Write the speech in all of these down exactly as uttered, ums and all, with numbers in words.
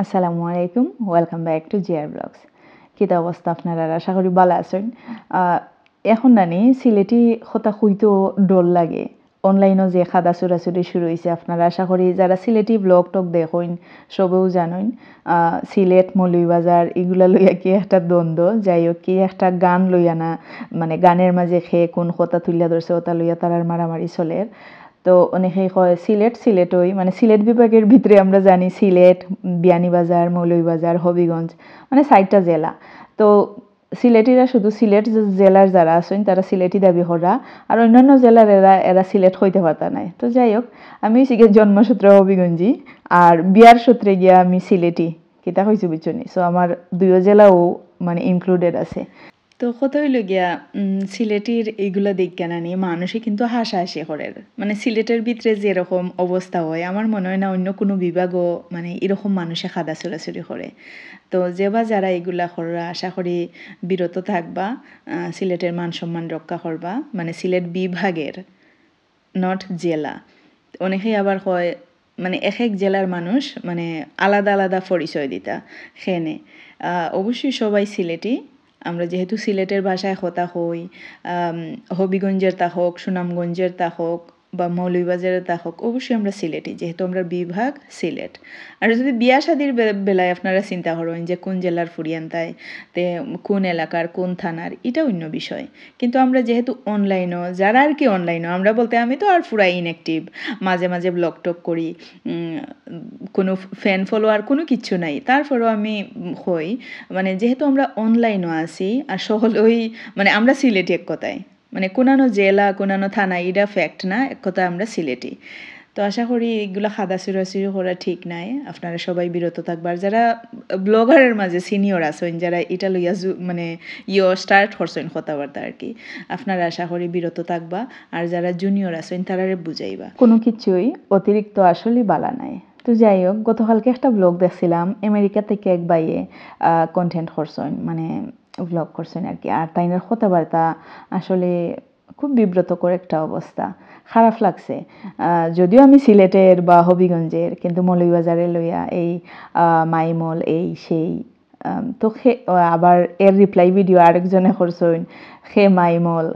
আসসালামু আলাইকুম, welcome back to J R Vlogs। কিতা অবস্থা আপনারার? আশা করি ভালা আছইন। আহ, এখন নানি সিলেটি কথা কইতেও ডর লাগে। Online-ও যে খাদা ছুড়াছুড়ি শুরু অইছে, আপনারা আশা করি যারা সিলেটি vlog টগ দেখইন, সবেউ জানইন। আহ, সিলেট, মৌলভীবাজার, ইগুলা লইয়া কি একটা দ্বন্দ্ব। যাই হোক, কি একটা গান লইয়া না, মানে, গানের মাঝে খে কোন কথা তুলিয়া ধরছে, ওটা লইয়া তারার মারামারি চলের। তো অনেকেই কয় সিলেট, সিলেটই, মানে, সিলেট বিভাগের ভিতরে আমরা জানি সিলেট, বিয়ানীবাজার, মৌলভীবাজার, হবিগঞ্জ, মানে, চাইরটা জেলা। তো সিলেটিরা শুধু সিলেট জে-, জেলার যারা আছইন, তারা সিলেটি দাবি করা, আর অন্যান্য জেলার এরা, এরা সিলেট কইতে পারতা নায়। তো যাই হোক, আমি অইছি গিয়া জন্মসূত্রে হবিগঞ্জি, আর বিয়ার সূত্রে গিয়া আমি সিলেটি। কিতা কইছি বুঝছো নি? So আমার দুইও জেলাও, মানে, included আছে। তো কথা অইলো গিয়া, উম, সিলেটির ইগুলা দেখিয়া নানি মানুষে কিন্তু হাসাহাসি করের। মানে, সিলেটের ভিতরে যেরকম অবস্থা হয়, আমার মনে হয় না অন্য কোনো বিভাগও, মানে, এরকম মানুষে খাদা ছুড়াছুড়ি করে। তো যে বা যারা ইগুলা কররা, আশা করি বিরত থাকবা, আহ, সিলেটের মান সম্মান রক্ষা করবা, মানে, সিলেট বিভাগের, not জেলা। অনেকেই আবার কয়, মানে, এক এক জেলার মানুষ, মানে, আলাদা আলাদা পরিচয় দিতা খেনে। আহ, অবশ্যই সবাই সিলেটি। আমরা যেহেতু সিলেটের ভাষায় কথা কই, আম, হবিগঞ্জের তা হোক, সুনামগঞ্জের তা হোক, বা মৌলভীবাজারের তা হোক, অবশ্যই আমরা সিলেটি, যেহেতু আমরা বিভাগ সিলেট। আর যদি বিয়া শাদির বে-, বেলায় আপনারা চিন্তা করইন যে কোন জেলার ফুরিয়ান তাই, তে কোন এলাকার, কোন থানার, এটা অন্য বিষয়। কিন্তু আমরা যেহেতু online-ও, যারা আর কি online-ও, আমরা বলতে আমি তো আর পুরা inactive, মাঝে মাঝে vlog টক করি, উম, কোনো fan follower কোনো কিচ্ছু নাই, তারপরেও আমি, উম, কই, মানে, যেহেতু আমরা online-ও আছি, আর সকলেই, মানে, আমরা সিলেটি এক কথায়, মানে, কোনানো জেলা, কোনানো থানা, এটা fact না, এক কথা আমরা সিলেটি। তো আশা করি এগুলা খাদা ছুড়াছুড়ি করা ঠিক নাই, আপনারা সবাই বিরত থাকবা। আর যারা vlogger-এর মাঝে senior আছইন, যারা এটা লইয়া জু-, মানে, ইয়ো start করছইন কথাবার্তা আর কি, আপনারা আশা করি বিরত থাকবা। আর যারা junior আছইন, তারারে বুঝাইবা। কোনো কিছুই অতিরিক্ত আসলে বালা নাই। তো যাই হোক, গতকালকে একটা vlog দেখছিলাম, আমেরিকা থেকে এক ভাইয়ে, আহ, content করছইন, মানে, vlog করছইন আর কি। আর তাইনার কথাবার্তা আসলে খুব বিব্রতকর একটা অবস্থা, খারাপ লাগছে। আহ, যদিও আমি সিলেটের বা হবিগঞ্জের, কিন্তু মৌলভীবাজারে লইয়া এই, আহ, মাইমল, এই সেই, আম, তো খে-, আবার এর reply video আরেকজনে করছইন, খে মাইমল,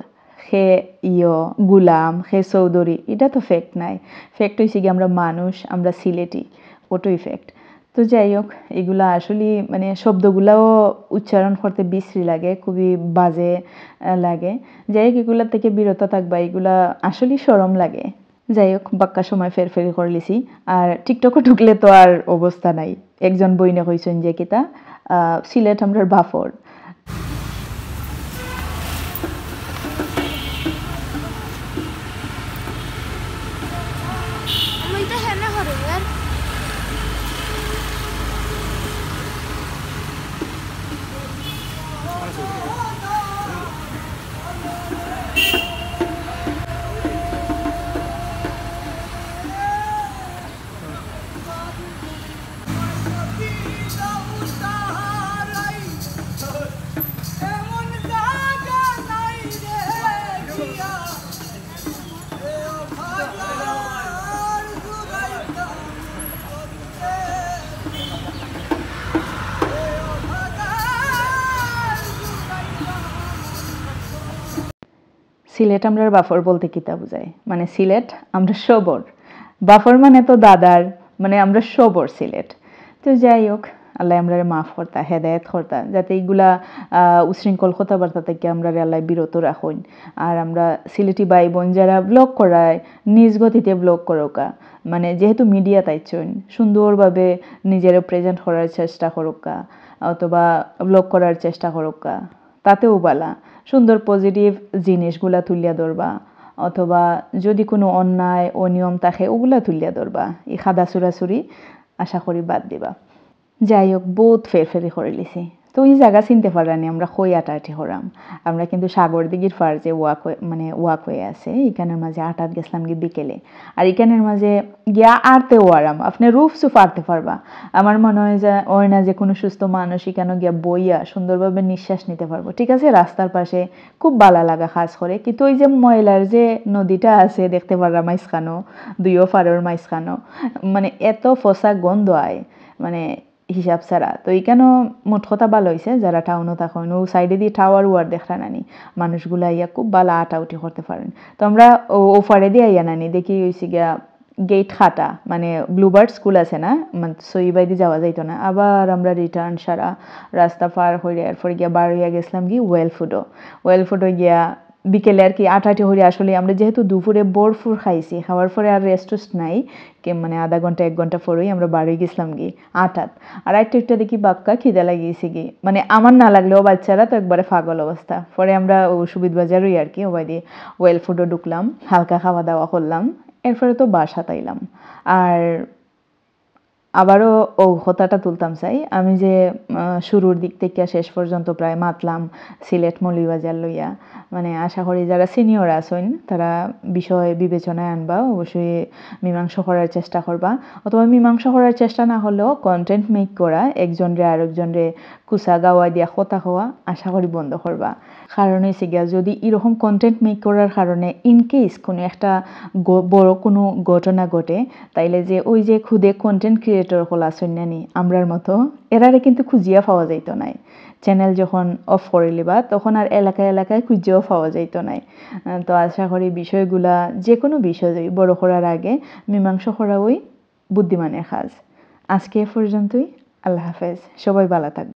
খে ইয়ো, গুলাম, খে চৌধুরী, এটা তো fact নাই। Fact অইছে কি, আমরা মানুষ, আমরা সিলেটি, ওটাই fact। তো যাই হোক, এগুলা আসলে, মানে, শব্দগুলাও উচ্চারণ করতে বিশ্রী লাগে, খুবই বাজে, আহ, লাগে। যাই হোক, এগুলা থেকে বিরত থাকবা, এগুলা আসলে শরম লাগে। যাই হোক, বাক্কা সময় ফেরফেরি করলিছি। আর TikTok-ও ঢুকলে তো আর অবস্থা নাই। একজন বইনে কইছইন যে কিতা, আহ, সিলেট আমরার বাফর। আমি তো হেনে হরে ইয়ার। সিলেট আমরার বাফর বলতে কিতা বুঝায়? মানে, সিলেট আমরা সবর। বাফর মানে তো দাদার, মানে, আমরা সবর সিলেট। তো যাই হোক, আল্লাহ আমরারে মাফ করতা, হেদায়েত করতা, যাতে এইগুলা, আহ, উশৃঙ্খল কথাবার্তা থেকে আমরারে আল্লাহ বিরত রাখইন। আর আমরা সিলেটি ভাই বোন যারা vlog করায়, নিজ গতিতে vlog করউক্কা, মানে, যেহেতু media-ত আইছইন, সুন্দরভাবে নিজেরে present করার চেষ্টা করউক্কা, অথবা vlog করার চেষ্টা করউক্কা। তাতেও বালা, সুন্দর positive জিনিসগুলা তুলিয়া ধরবা, অথবা যদি কোনো অন্যায় অনিয়ম থাকে, ওগুলা তুলিয়া ধরবা। এই খাদা ছুড়াছুড়ি আশা করি বাদ দিবা। যাই হোক, বহুত ফেরফেরি করিলিছি। তো এই জাগা চিনতে পাররানি, আমরা কই আটাআটি করাম। আমরা কিন্তু সাগর দিঘির পার যে walkway, মানে, walkway আছে, এখানের মাঝে আটাত গেছিলাম কি বিকেলে। আর এখানের মাঝে গিয়া আটতেও আরাম, আপনি রুফ সুফ আটতে পারবা। আমার মনে হয় যে, হয় না যে কোনো সুস্থ মানুষ এখানে গিয়া বইয়া সুন্দরভাবে নিঃশ্বাস নিতে পারবো। ঠিক আছে, রাস্তার পাশে খুব বালা লাগা কাজ করে, কিন্তু ওই যে ময়লার যে নদীটা আছে, দেখতে পাররা মাঝখানো, দুইও পারর মাঝখানো, মানে, এত ফসা গন্ধ আয়, মানে, হিসাব ছাড়া। তো ইখানো মোট কথা ভালা অইছে, যারা টাউনো থাকইন, অউ সাইডেদি টাওয়ার উয়ার দেখরা নানি, মানুষগুলা আইয়া খুব ভালা আটাউটি করতে পারইন। তো আমরা অউ, অউ পারেদি আইয়া নানি, দেখি অইছে গিয়া গেট কাটা, মানে ব্লুবার্ড স্কুল আছে না, মানে সইবাইদি যাওয়া যাইতো না। আবার আমরা রিটার্ন সারা রাস্তা পার করিয়া এরপরে গিয়া বার অইয়া গেছিলাম কি ওয়েল ফুডো। ওয়েল ফুডো গিয়া বিকেলে আর কি আটাআটি করি, আসলে আমরা যেহেতু দুপুরে ভরপুর খাইছি, খাওয়ার পরে আর রেস্ট টেস্ট নাই, কে মানে আধা ঘন্টা এক ঘন্টা পরেই আমরা বার অই গেছিলাম কি আটাত। আর আটটা একটা দেখি বাক্কা খিদা লাগিয়েছে কি, মানে আমার না লাগলেও বাচ্চারা তো একবারে পাগল অবস্থা। পরে আমরা অউ সুবিধ বাজারই আর কি, ওবায়দি ওয়েল ফুডো ঢুকলাম, হালকা খাওয়া দাওয়া করলাম, এরপরে তো বাসাত আইলাম। আর আবারও অউ কথাটা তুলতাম চাই, আমি যে, আহ, শুরুর দিক থাকিয়া শেষ পর্যন্ত প্রায় মাতলাম সিলেট মৌলভীবাজার লইয়া, মানে আশা করি যারা সিনিয়র আছইন তারা বিষয় বিবেচনায় আনবা, অবশ্যই মীমাংসা করার চেষ্টা করবা, অথবা মীমাংসা করার চেষ্টা না হলেও কন্টেন্ট মেক করা, একজনরে আরেকজনরে কুচা গাওয়া দিয়া কথা কওয়া আশা করি বন্ধ করবা। কারণ অইছে গিয়া, যদি এরকম কন্টেন্ট মেক করার কারণে ইন কেস কোনো একটা গ-, বড় কোনো ঘটনা ঘটে, তাইলে যে ওই যে খুদে কন্টেন্ট ক্রিয়েটর অকল আছইন না নি, আমরার মতো, এরারে কিন্তু খুঁজিয়া পাওয়া যাইতো নায়। চ্যানেল যখন অফ করিলিবা, তখন আর এলাকায় এলাকায় খুঁজিয়াও পাওয়া যাইতো নায়। আহ, তো আশা করি বিষয়গুলা, যে কোনো বিষয় বড় করার আগে মীমাংসা করা ওই বুদ্ধিমানের কাজ। আজকে এ পর্যন্তই। আল্লাহ হাফেজ। সবাই ভালা থাকবা।